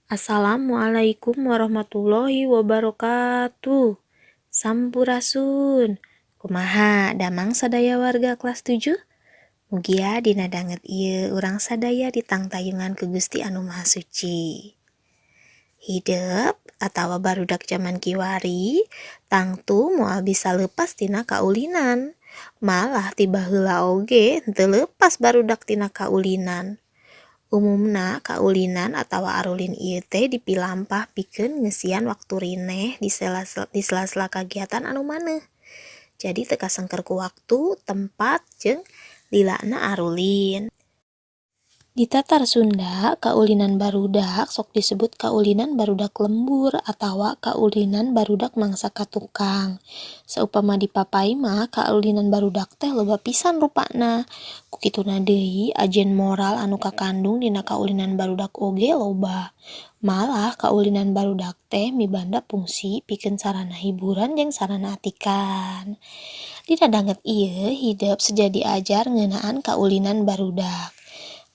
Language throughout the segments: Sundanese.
Assalamualaikum warahmatullahi wabarakatuh. Sampurasun. Kumaha damang sadaya warga kelas 7? Mugia dina danget ieu urang sadaya ditangtayungan ku Gusti Anu Maha Suci. Hidep atawa barudak jaman kiwari tangtu moal bisa leupas tina kaulinan. Malah ti baheula oge henteu leupas barudak tina kaulinan. Umumna kaulinan atawa arulin ieu teh dipilampah pikeun ngeusian waktu rineh di sela-sela kagiatan anu maneuh. Jadi teu kasengker ku waktu, tempat, jeung lilana arulin. Di Tatar Sunda, kaulinan barudak sok disebut kaulinan barudak lembur atawa kaulinan barudak mangsa ka tukang. Saupama dipapay mah kaulinan barudak teh loba pisan rupana. Ku kituna deui ajen moral anu kakandung dina kaulinan barudak oge loba. Malah kaulinan barudak teh mibanda pungsi pikeun sarana hiburan jeung sarana atikan. Dina danget ieu hidep seja diajar ngeunaan kaulinan barudak.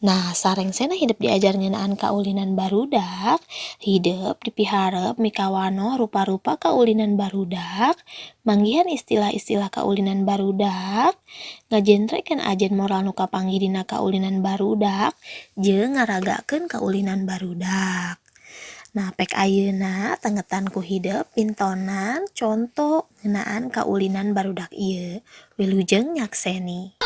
Nah, sarengsena hidep diajar ngeunaan kaulinan barudak, hidep dipiharep mikawanoh rupa-rupa kaulinan barudak, manggihan istilah-istilah kaulinan barudak, ngajentrekeun ajen moral nu kapanggih dina kaulinan barudak, jeung ngaragakeun kaulinan barudak. Nah, pek ayeuna tengetan ku hidep pintonan conto ngeunaan kaulinan barudak ieu. Wilujeng nyakseni.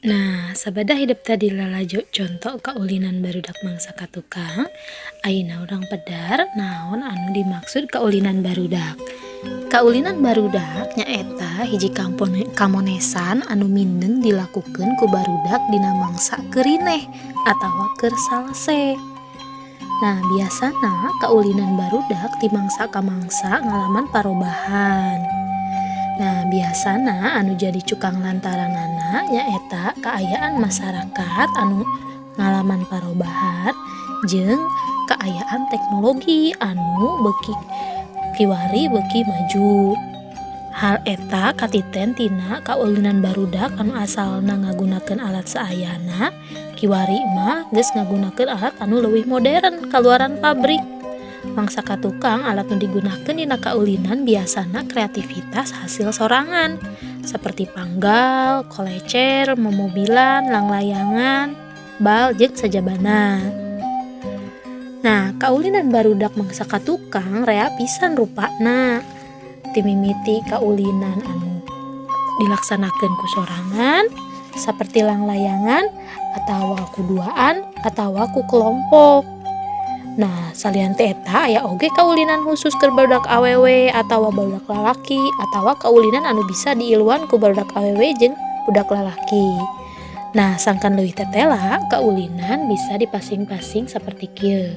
Nah, sabada hidep tadi lalajo contoh kaulinan barudak mangsa ka tukang, ayeuna urang pedar naon anu dimaksud kaulinan barudak. Kaulinan barudak nyaeta hiji kamonesan anu mindeng dilakukeun ku barudak dina mangsa keur rineh atawa keur salese. Nah, biasana kaulinan barudak ti mangsa ka mangsa ngalaman parobahan. Nah, biasana anu jadi cukang lantaranana nyaeta kaayaan masyarakat anu ngalaman parobahan jeung kaayaan teknologi anu beuki kiwari beuki maju. Hal eta katiten tina kaulinan barudak anu asalna ngagunakeun alat saayana, kiwari mah geus ngagunakeun alat anu leuwih modern kaluaran pabrik. Mangsa ka tukang alat nu digunakeun dina kaulinan biasana kreativitas hasil sorangan seperti panggal, kolecer, momobilan, langlayangan, bal jeung sajabana. Nah, kaulinan barudak mangsa ka tukang rea pisan rupana. Timimiti kaulinan anu dilaksanakeun ku sorangan seperti langlayangan atawa ku duaan atawa ku kelompok. Nah, salian ti eta aya oge kaulinan khusus keur barudak awewe atawa barudak lalaki atawa kaulinan anu bisa diiluan ku barudak awewe jeung budak lalaki. Nah, sangkan leuwih tetela, kaulinan bisa dipasing-pasing saperti kieu.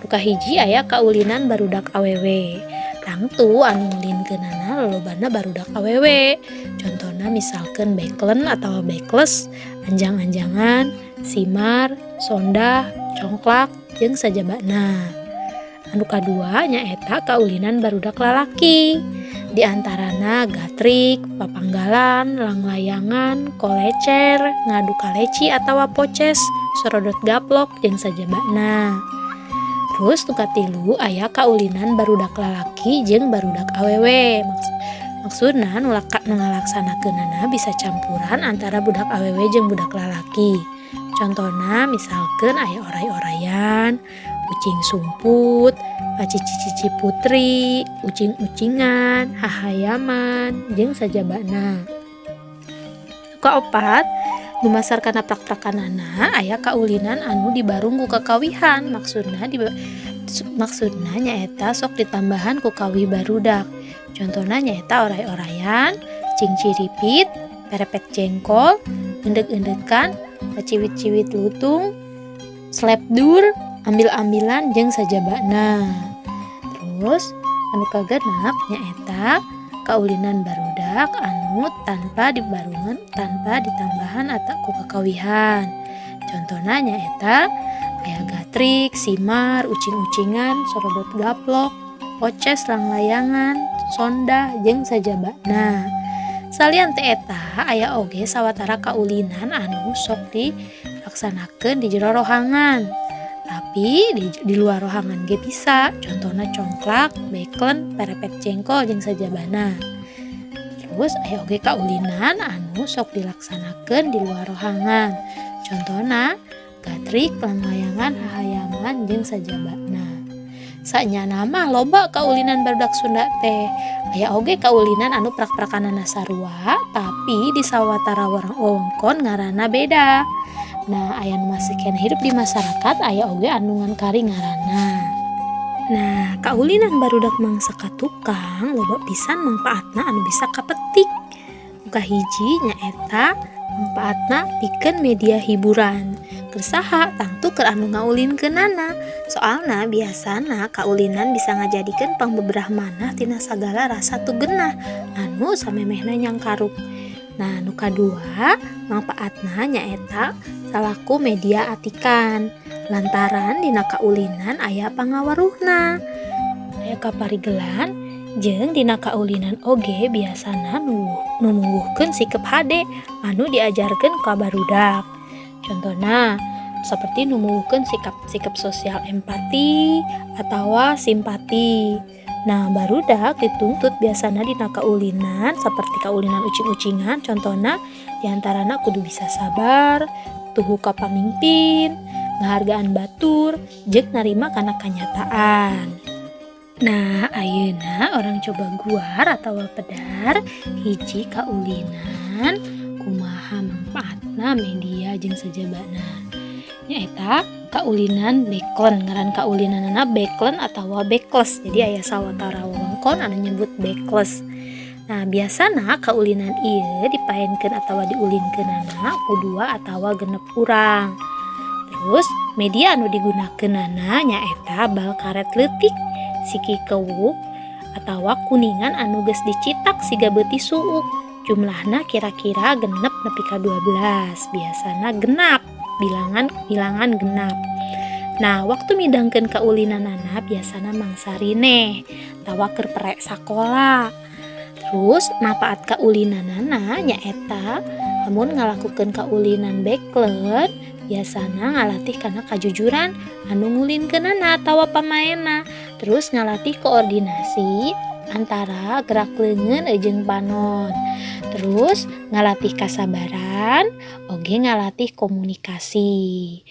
Nu kahiji aya kaulinan barudak awewe. Tangtu anu ngulinkeunana lolobana barudak awewe. Contona misalkeun beklen atawa bekles, anjang-anjangan, simar, sondah, congklak, jeung sajabana. Anu kadua nyaeta kaulinan barudak lalaki. Di antarana gatrik, papanggalan, langlayangan, kolecer, ngadu kaleci atawa poces, sorodot gaplok jeung sajabana. Terus nu katilu aya kaulinan barudak lalaki jeung barudak awewe. Maksudna nu ngalaksanakeunana bisa campuran antara budak awewe jeung budak lalaki. Contona misalkeun aya oray-orayan, ucing sumput, pacici-cici putri, ucing-ucingan, hahayaman, jeung sajabana. Nu kaopat, dumasar kana prak-prakanana aya kaulinan anu dibarung ku kakawihan. Maksudna nyaeta sok ditambahan ku kawih barudak. Contona nyaeta oray-orayan, cingciripit, perepet jengkol, endek-endekan, paciwit-ciwit lutung, slepdur, ambil-ambilan jeung sajabana. Terus anu kagenep nyaeta kaulinan barudak anu tanpa dibarungan, tanpa ditambahan atau ku kakawihan. Contona nyaeta aya gatrik, simar, ucing-ucingan, sorodot gaplok, poces langlayangan, sonda jeung sajabana. Salian teh eta aya oge sawatara kaulinan anu sok dilaksanakeun di jero rohangan. Tapi di luar rohangan ge bisa, contohna congklak, beklen, perepet jengkol jeung sajabana. Terus aya oge kaulinan anu sok dilaksanakeun di luar rohangan. Contohna gatrik, langlayangan, hahayaman jeung sajabana. Sanyana mah loba kaulinan barudak Sunda teh. Aya oge kaulinan anu prak-prakanana sarua tapi di sawatara wewengkon ngaranna beda. Nah, aya nu masih keneh hirup di masyarakat, aya oge anu ngan kari ngaranna. Nah, kaulinan barudak mangsa ka tukang loba pisan mangpaatna anu bisa kapetik. Nu kahiji nyaeta mangpaatna pikeun media hiburan. Keur saha? Tangtu keur anu ngaulinkeunana. Soalna biasana kaulinan bisa ngajadikeun pangbeberah manah tina sagala rasa teu geunah anu samemehna nyangkaruk. Nah, nu kadua mangpaatna nyaeta salaku media atikan. Lantaran dina kaulinan aya pangaweruhna, aya kaparigelan jeung dina kaulinan oge biasana nu numuwuhkeun sikep hade anu diajarkeun ka barudak. Contona seperti numuwuhkeun sikap-sikap sosial empati atawa simpati. Nah, barudak dituntut biasana dina kaulinan seperti kaulinan ucing-ucingan, contona diantarana kudu bisa sabar, tuhu ka pamimpin, ngahargaan batur, jeung narima kana kanyataan. Nah, ayeuna urang coba guar atawa pedar hiji kaulinan kumaha mangpaatna media jeung sajabana. Nyaeta kaulinan beklen, ngaran kaulinanana beklen atawa bekles. Jadi aya sawatara wewengkon anu nyebut bekles. Nah, biasana kaulinan ieu dipaenkeun atawa diulinkeunana ku dua atawa 6 urang. Terus media anu digunakeunana nyaeta bal karet leutik, siki kewuk atawa kuningan anu geus dicitak siga beuti suuk. Jumlahna kira-kira 6 nepi ka 12, biasana genap, bilangan genap. Nah, waktu midangkeun kaulinanana biasana mangsa rineh atawa keur perek sakola. Terus manfaat kaulinanana nyaeta lamun ngalakukeun kaulinan beklen biasana ngalatih kana kajujuran anu ngulinkeunana atawa pamaenna. Terus ngalatih koordinasi antara gerak leungeun jeung panon. Terus ngalatih kasabaran, oge ngalatih komunikasi.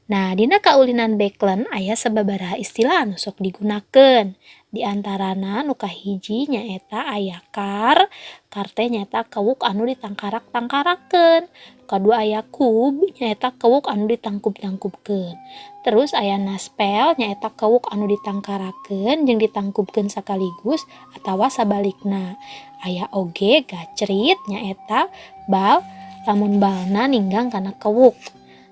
Nah, dina kaulinan beklen aya sababaraha istilah anu sok digunakeun. Di antarana nu kahiji nyaeta aya kar, kar teh nyaeta kewuk anu ditangkarak-tangkarakeun. Kadua aya kub, nyaeta kewuk anu ditangkub-tangkubkeun. Terus aya naspel, nyaeta kewuk anu ditangkarakeun jeung ditangkubkeun sakaligus atawa sabalikna. Aya oge gacrit, nyaeta bal lamun balna ninggang kana kewuk.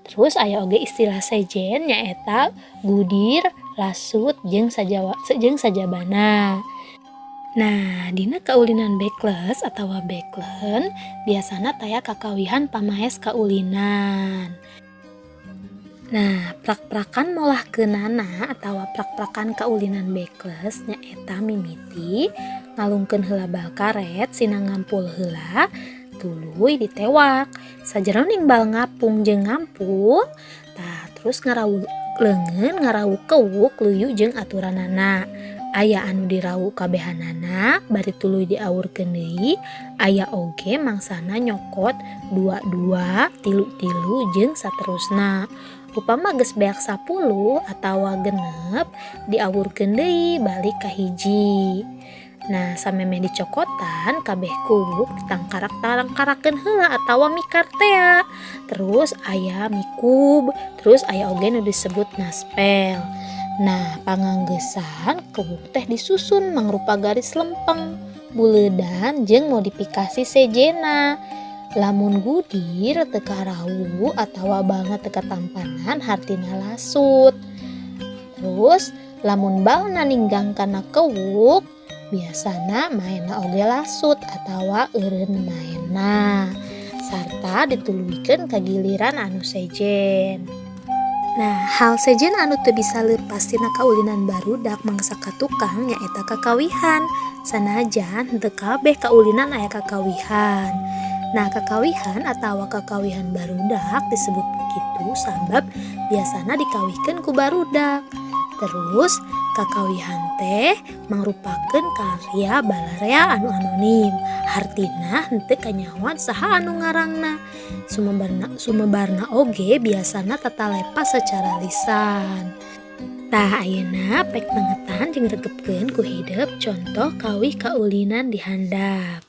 Terus aya oge istilah sejen, nyaeta gudir, lasut jeung sajabana. Nah, dina kaulinan bekles atawa beklen biasana taya kakawihan pamaes kaulinan. Nah, prak-prakan molahkeunana atawa prak-prakan kaulinan bekles nyaeta mimiti ngalungkeun heula bal karet sina ngampul heula tuluy ditewak. Sajeroning bal ngapung jeung ngampul, tah terus ngarawu leungeun ngarawu kewuk luyu jeung aturanana. Aya anu dirawu kabehanana bari tuluy diawurkeun deui, aya oge mangsana nyokot dua-dua, tilu-tilu jeung saterusna. Upama geus beak 10 atawa 6 diawurkeun deui balik ka hiji. Nah, samemeh dicokotan kabeh kuwuk ditangkarak-tangkarakeun heula atawa mikar tea. Terus aya mikub, terus aya oge nu disebut naspel. Nah, panganggeusan kuwuk teh disusun mangrupa garis lempeng, buleudan jeung modifikasi sejena. Lamun gudir teu karawu atawa balna teu katampanan hartina lasut. Terus lamun balna ninggang kana kewuk biasana maenna oge lasut atawa eureun maenna sarta dituluykeun ka giliran anu sejen. Nah, hal sejen anu teu bisa leupas tina kaulinan barudak mangsa ka tukang nyaeta kakawihan. Sanajan teu kabeh kaulinan aya kakawihan. Nah, kakawihan atawa kakawihan barudak disebut kitu sabab biasana dikawihkeun ku barudak. Terus kakawihan teh mangrupakeun karya balarea anu anonim, hartina henteu kanyahoan saha anu ngarangna. Sumebarna oge biasana tatalepa secara lisan. Tah ayeuna pek pangetan jeung regepkeun ku hidep contoh kawih kaulinan di handap.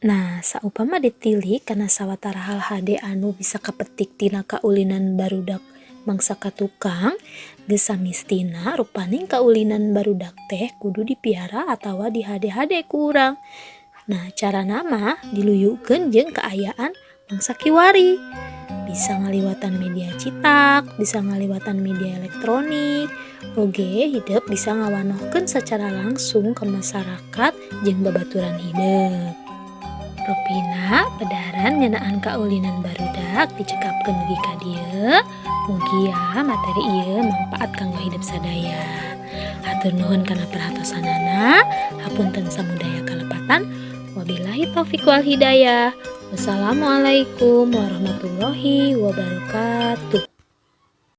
Nah, saupama ditilik kana sawatara hal hade anu bisa kapetik tina kaulinan barudak mangsa ka tukang, geus samistina rupaning kaulinan barudak teh kudu dipiara atawa dihade-hade ku urang. Nah, carana mah diluyukeun jeung kaayaan mangsa kiwari. Bisa ngaliwatan media cetak, bisa ngaliwatan media elektronik, oge hidep bisa ngawanohkeun secara langsung ke masyarakat jeung babaturan hidep. Rupina pedaran ngeunaan kaulinan barudak dicekapkeun dugi ka dieu. Mugia materi ieu mangpaat kanggo hidep sadaya. Hatur nuhun kana perhatosanana. Hapunten samudaya kalepatan. Wabillahi taufik wal hidayah. Wassalamualaikum warahmatullahi wabarakatuh.